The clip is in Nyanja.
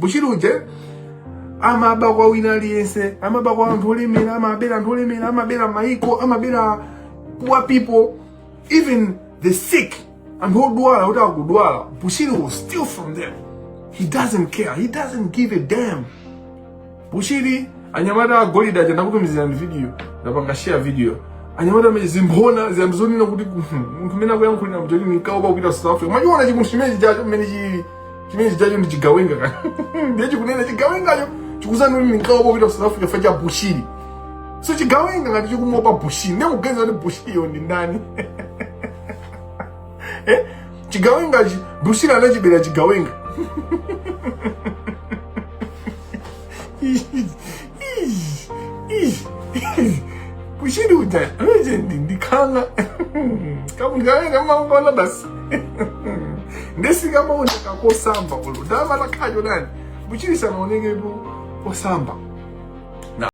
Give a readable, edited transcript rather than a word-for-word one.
Bushiri uja amaba kwa wina aliyense, amaba kwa anthu olemera, amabera anthu olemera, amabera maiko, amabera poor people, even the sick, anthu odwala kuti akudwala. Bushiri will steal from them. He doesn't care, he doesn't give a damn. Bushiri, anyamata agolide aja ndakutumizirani video, ndapanga share video. Anyamata amene zimphona ziyambi zonena kuti munthu mmene akuyankhulira mjoli ninkaopa kupita South Africa. Mwachiona chimunthu chimene chijacho mmene chili, chimene chijacho ndi chigawenga kani. Ndiye chikunena chigawengacho chikuuzani kuti ninkaopa kupita South Africa fa cha Bushiri. So chigawenga ngati chikumuopa Bushiri, ndiye mukuganiza kuti Bushiriyo ndi ndani? Eh? Chigawengachi Bushiri anachibera chigawenga. Bushiri uja uje ndi ndikhanga kamungawenga mangona basi ndesikamaoneka kosamba ulo ndamata khacho nani Bushiri samaonekepo osamba.